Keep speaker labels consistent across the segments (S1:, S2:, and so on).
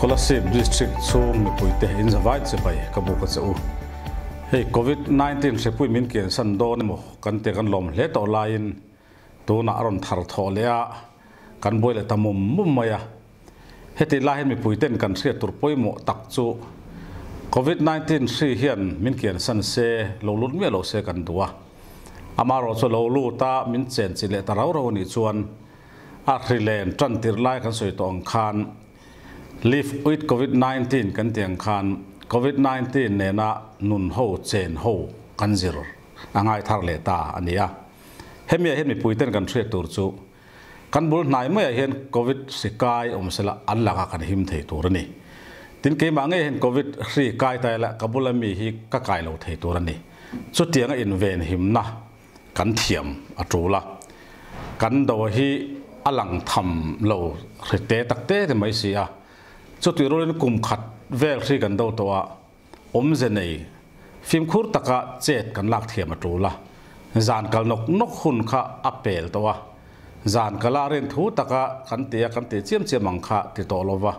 S1: Kolasib District chhung mipuite inzavai chibai ka buk a che u. Hei Covid 19 hrepui min kiansan dawn emaw kan ti kan lawm hle tawh laiin tunah a rawn thar thawh leh a, kan buai leh ta mum mum mai a. Heti lai hian mipuiten kan hriat tur pawimawh tak chu Covid 19 hri hian min kiansan se, lo lut miah lo se kan duh a. Amaherawh chu lo lut a min chen chi leh ta rau rau a nih chuan a hri len tan tir lai kan sawi tawh ang khan Live with Covid 19 kan tih ang khan Covid 19 nena nun ho chen ho kan zir a ngai thar leh ta a ni a. Hemiah hian mipuiten kan hriat tur chu Kan bul hnai maiah hian Covid hri kai awm sela an lakah kan him thei tur a ni. Tin, keimah ngei hian Covid hri kai ta ila ka bula mi hi ka kai lo thei tur a ni. Chutianga inven himna kan thiam a tul a. Kan do hi a lang tham lo hri te tak te te mai si a. Chutih rualin kum khat vel hri kan do tawh a, Awmze nei, fimkhur taka chet kan lak thiam a tul a, zan kal nawk nawk hun kha a pel tawh a, zan kala rin thu taka kan ti a kan tih chiam chiam ang kha ti tawh lo va,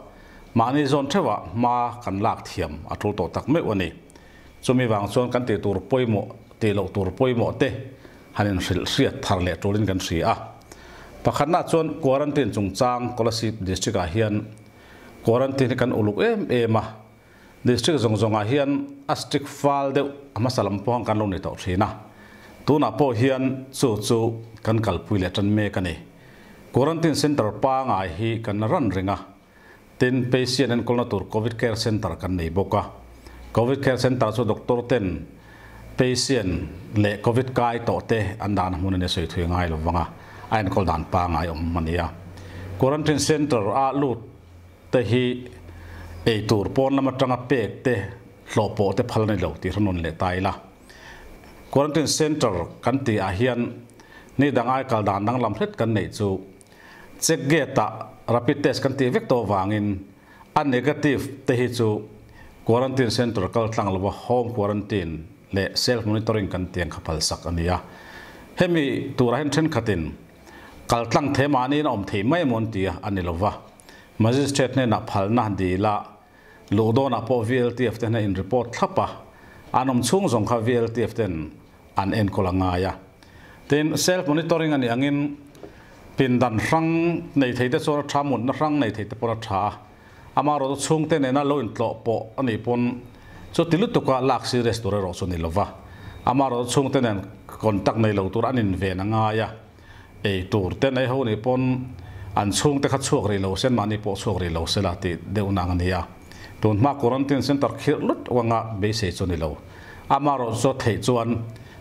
S1: mahni zawn theuhah hma kan lak thiam a tul tawh tak meuh a ni. Chumi vang chuan kan tih tur pawimawh, tih loh tur pawimawh te han inhrilh hriat thar leh tulin kan hria a. Pakhatnaah chuan quarantine chungchang Kolasib District-ah hian quarantine hi kan uluk em em a, District zawng zawngah hian a strict fal deuh a hmasa lam pawh kan lo nei tawh thin a, tunah pawh hian chu chu kan kalpui leh tan mek a ni. Quarantine Centre pangai hi kan la ran reng a, tin patient enkawlna tur Covid Care Centre kan nei bawk a. Covid Care Centre chu doctor ten patient leh Covid kai tawh te an dahna hmun a ni a sawi thui ngai lo vang a, a enkawl dan pangai awm a ni a. Quarantine Centre a lut te hi ei tur pawn lam atanga pek te hlawh pawh te phal a ni lo tih hre nawn leh ta ila. Quarantine Centre kan tih ah hian ni dang ai kal dan danglam hret kan neih chu check gate ah rapid test kan tih vek tawh avangin a negative te hi chu Quarantine Centre kal tlang lova home quarantine leh self monitoring kan tih ang kha phal sak a ni a. Hemi turah hian thenkhatin kal tlang the mahniin a awm thei mai emaw an ti a, a ni lova. Magistrate hnenah phalna dil a, luh dawnah pawh VLTF te hna in report thlap a, an awm chhung zawng kha VLTF ten an enkawl a ngai a. Tin, self monitoring a nih angin pindan hrang nei thei te chuan a tha, mutna hrang nei thei te pawn a tha a, amaherawhchu chhungte nena lo intlawh pawh a nih pawn chuti lutuka lak serious tur erawh chu a ni lova, amaherawhchu chhungte nen contact nei lo tur an inven a ngai a. Ei tur te nei ho nih pawn an chhungte kha chhuak rih lo se, mahni pawh chhuak rih lo se la tih deuh nang a ni a. Tun hma quarantine centre khirh lut uanga beisei chu a ni lo. Amaherawh chu theih chuan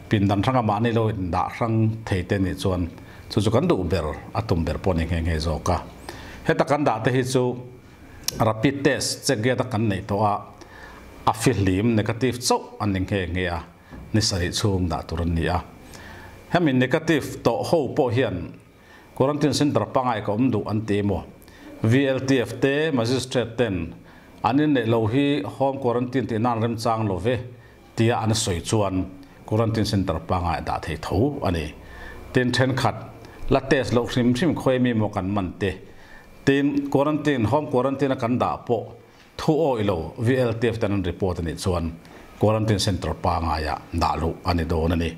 S1: pindan hranga mahni lo indah hrang thei te nih chuan chu chu kan duh ber a tum ber pawh a ni nghe nghe zawk a. Heta kan dah te hi chu rapid test check gate a kan neih tawh a, a fihlim negative chauh a ni nghe nghe a. Ni sarih chhung dah tur an ni a. Hemi negative tawh ho pawh hian quarantine centre pangai ka awm duh an ti emaw? VLTF te, Magistrate ten an inneih lo hi home quarantine tih nan remchang lo ve tia an sawi chuan quarantine centre pangai dah thei tho a ni. Tin thenkhat la test loh hrim hrim khawi mi maw kan man te. Tin quarantine, home quarantine a kan dah pawh Thu awih lo VLTF ten an report a nih chuan Quarantine Centre pangaiah dah luh a ni dawn a ni.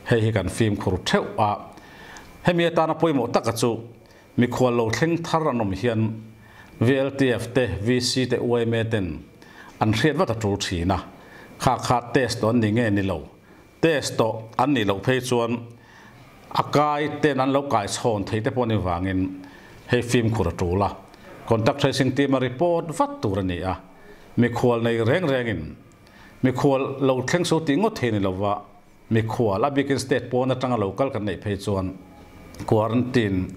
S1: Hei hi kan fimkhur theuh a, hemi atana pawimawh taka chu mikhual lo thleng thar an awm hian VLTF te, VC te, yma ten an hriat vat a tul thin a, kha kha test tawh an ni nge ni lo, test tawh an nih loh phei chuan A kai ten an lo kai chhawn thei te pawh ni vangin hei fimkhur a tul a, contact tracing team a report vat tur a ni a, mikhual nei reng rengin mikhual lo thleng su tih ngawt thei ni lova, mikhual a bikin state pawn atanga lo kal kan neih phei chuan quarantine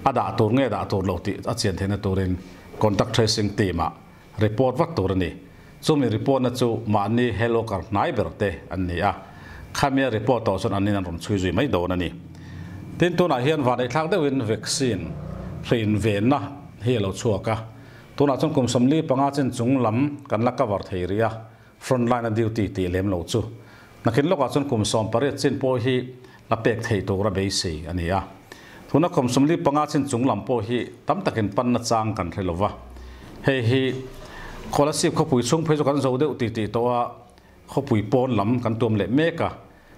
S1: a dah tur nge dah tur lo tih a chian theihna turin contact tracing team ah report vat tur a ni. Chumi report na chu mahni health worker hnai ber te an ni a, khamia report tawh chuan an in an rawn chhui zui mai dawn a ni. Tin, tunah hian vaneihthlak deuhin vaccine hrein venna hi a lo chhuak a, tunah chuan kum 45 chin chung lam kan la cover thei rih a, front line a duty tih lem lo chu. Nakin lawkah chuan kum 18 chin pawh hi la pek thei tura beisei a ni a. Tuna kum 45 chin chung lam pawh hi tam takin panna chang kan hre lo va, hei hi. Kolasib khawpui chhung phei chu kan zo deuh tih tih tawh a, khawpui pawn lam kan tuam leh mek a.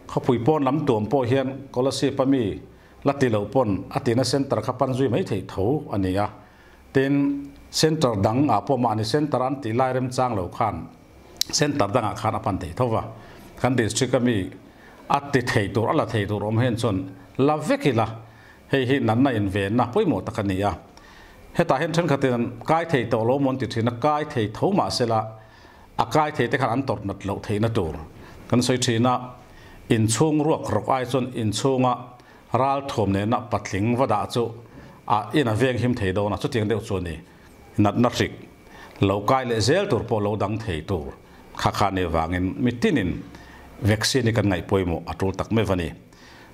S1: Khawpui pawn lam tuam pawh hian Kolasib a mi la ti lo pawn a tina centre kha pan zui mai theih tho a ni a. Tin, centre dang ah pawh mahni centre an tih lai remchang lo khan centre dang ah khan a pan thei tho va. Kan district a mi a ti thei tur, a la thei tur awm hian chuan la vek ila hei hi natna invenna pawimawh tak a ni a. Hetah hian thenkhatin an kai thei tawh lo maw an ti thin a, kai thei tho mahsela a kai thei te khan an tawrh nat loh theihna tur kan sawi thin a. Inchhung ruak rawk ai chuan inchhunga ral thuam nena patling va dah chu a in a veng him thei dawn a, chutiang deuh chu a ni. Natna hrik lo kai leh zel tur pawh lo dang thei tur kha kha nih vangin mitinin vaccine hi kan ngaih pawimawh a tul tak meuh a ni.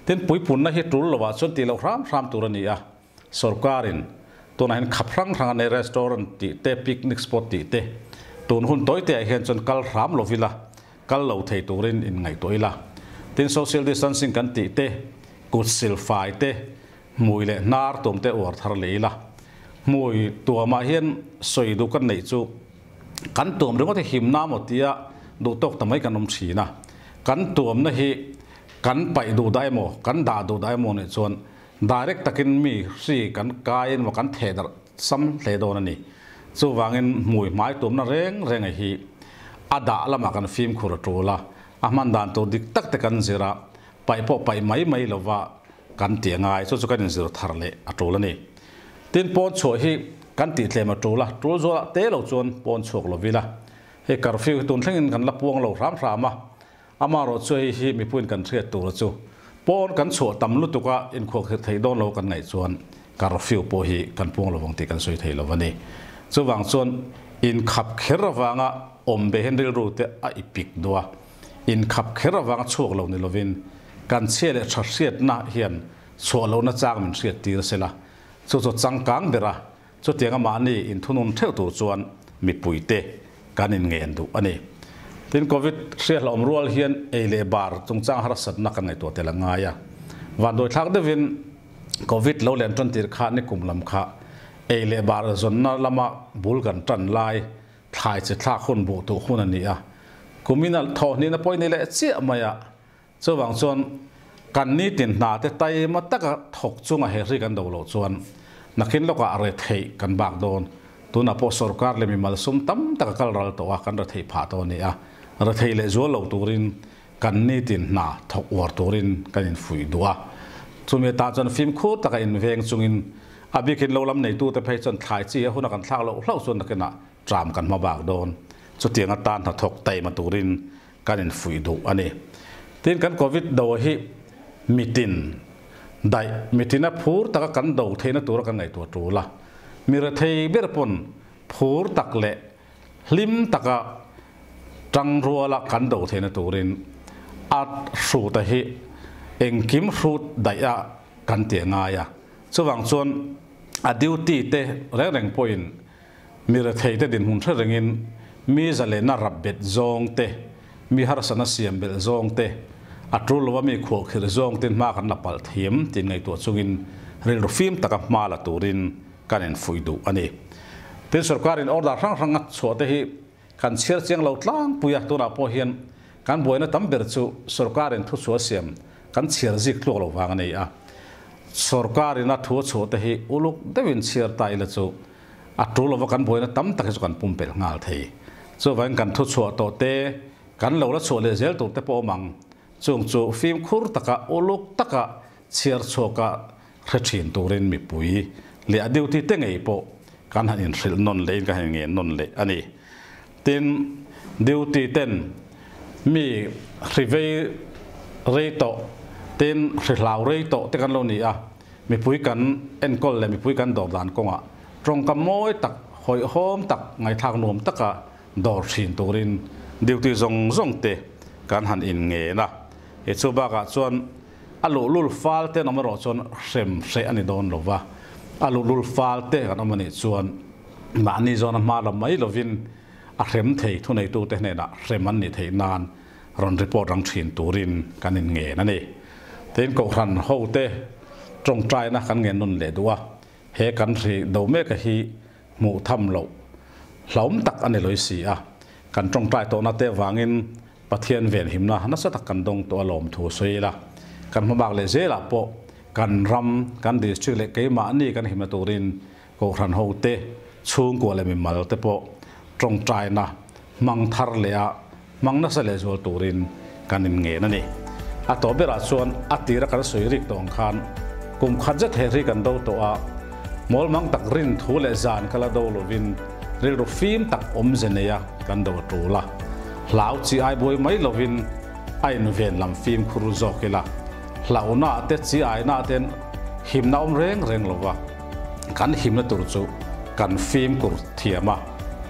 S1: Tin, puipunna hi tul lovah chuan tih loh hram hram tur a ni a, sorkarin tunah hian khap hrang hrang a nei, restaurant tih te, picnic spot tih te, tun hun tawi te ah hian chuan kal hram lo ila, kal lo thei turin in ngaihtuah ila. Tin, social distancing kan tih te, kut sil fai te, hmui leh hnar tuam te uar thar leh ila. Hmui tuamah hian sawi duh kan neih chu kan tuam ringawt hi himna maw tia duh tawk ta mai kan awm thin a. Kan tuamna hi kan paih duh dah emaw, kan dah duh dah emaw nih chuan direct takin mi hri kan kaiin emaw kan theh darh sam hle dawn a ni. Chuvangin hmui hmai tuamna reng reng a hi a dah lamah kan fimkhur a tul a, a hman dan tur dik tak te kan zir a, paih pawh paih mai mai lova kan tih a ngai, chu chu kan inzir thar leh a tul a ni. Tin, pawn chhuah hi kan tih tlem a tul a, tul zualah te lo chuan pawn chhuak lo ila. Hei curfew hi tun thlengin kan la puang lo hram hram a, Amaherawh chu hei hi mipuiin kan hriat tur chu pawn kan chhuah tam lutuk a, inkhuakhirh theih dawn lo kan ngaih chuan curfew pawh hi kan puang lovang tih kan sawi thei lo a ni. Chuvang chuan inkhap kher avanga awm ve hian rilru te a ipik duh a, inkhap kher avanga chhuak lo ni lovin kan chhia leh tha hriatna hian chhuah lohna chang min hriat tir sela, chu chu changkang bera Chutianga mahni inthunun theuh tur chuan mipuite kan inngen duh a ni. Tin, Covid hriathlawm rual hian ei leh bar chungchang harsatna kan ngaihtuah tel a ngai a. Vanduaithlak deuhin Covid lo len tan tir kha nikum lam kha ei leh bar zawnna lama bul kan tan lai thlai chi thlak hun buh tuh hun a ni a. Kumin a thawhhnihna pawh i ni leh chiah mai a. Chuvang chuan kan nitin hna te taima taka thawk chunga he hri kan do loh chuan nakin lawkah a retheih kan bak dawn. Tunah pawh sorkar leh mimal sum tam taka kal ral tawh a, kan retheih phah tawh a ni a. Retheih leh zual lo turin kan nitin hna thawk uar turin kan infuih duh a. Chumi atah chuan fimkhur taka inveng chungin a bikin lo lam neitute phei chuan thlai chi a huna kan thlak loh hlauh chuan nakinah tram kan hma bak dawn. Chutiang atan hnathawk taima turin kan infuih duh a ni. Tin, kan Covid do hi mitin daih, mitina phur taka kan do theihna tura kan ngaihtuah tul a. Mi rethei ber pawn phur tak leh hlim taka tangruala kan do theihna turin a hruta hi engkim hrut daih a kan ti a ngai a. Chuvang chuan a duty te reng reng pawhin Mi retheite dinhmun hre rengin mi zalehna rap bet zawng te, mi harsatna siam belh zawng te, a tul lova mi khuahkhirh zawng ten hma kan la palh thiam tih ngaihtuah chungin rilru fim taka hma la turin kan infuih duh a ni. Tin, sorkarin order hrang hrang a chhuah te hi kan chhiar chiang lo tlangpui a, tunah pawh hian kan buaina tam ber chu sorkarin thuchhuah siam kan chhiar zik tluak lo vang a ni a. Sorkarin a thu a chhuah te hi uluk deuhin chhiar ta ila chu A tul lova kan buaina tam tak hi chu kan pumpelh nghal thei. Chuvangin kan thuchhuah tawh te, kan lo la chhuah leh zel tur te pawh awm ang. Chung chu fimkhur taka, uluk taka chhiar chhuaka hre thin turin mipui leh a duty te ngei pawh kan han inhrilh nawn lehin kan han inngen nawn leh a ni. Tin, duty ten mi hri vei rei tawh, tin hri hlau rei tawh te kan lo ni a. Mipui kan enkawl leh mipui kan dawr dan kawngah tawngkam mawi tak, hawihhawm tak, ngaihthlak nuam taka dawr thin turin duty zawng zawng te kan han inngen a. He chu bakah chuan a luhlul fal te an awm erawh chuan hrem hreh a ni dawn lo va, a luhlul fal te kan awm a nih chuan mahni zawna hma la mai lovin a hrem thei thuneitute hnenah hrem an nih theih nan rawn report ang thin turin kan inngen a ni. Tin, Kohhran hote tawngtaina kan ngen nawn leh duh a, he kan hri do meka hi hmuh tham loh Hlauhawm tak a ni lawih si a, kan tawngtai tawhna te vangin Pathian venhimna nasa tak kan dawng tawh a lawmthu sawi ila, kan hmabak leh zelah pawh kan ram, kan district leh keimahni kan himna turin Kohhran hote, chhungkua leh mimal te pawh tawngtaina hmang thar leh a hmang nasa leh zual turin kan inngen a ni. A tawh berah chuan a tira kan sawi rik tawh ang khan kum khat zet he hri kan do tawh a, mawlmang tak rin thu leh zan ka la do lovin rilru fim tak awmze neia kan do a tul a. Hlau chi ai buai mai lovin a inven lam fimkhur zawk ila, hlauhna te chi aina ten himna awm reng reng lova. Kan himna tur chu kan fimkur thiam a,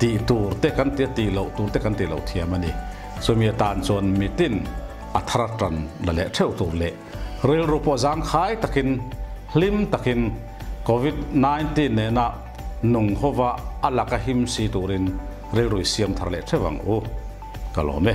S1: tih tur te kan ti a, tih loh tur te kan tih loh thiam a ni. Chumi atan chuan mitin a thar a tan la leh theuh tur leh rilru pawh zangkhai takin hlim takin Covid 19 nena nung hova a laka him si turin rilru i siam thar leh theuh ang u. Ka lawm e.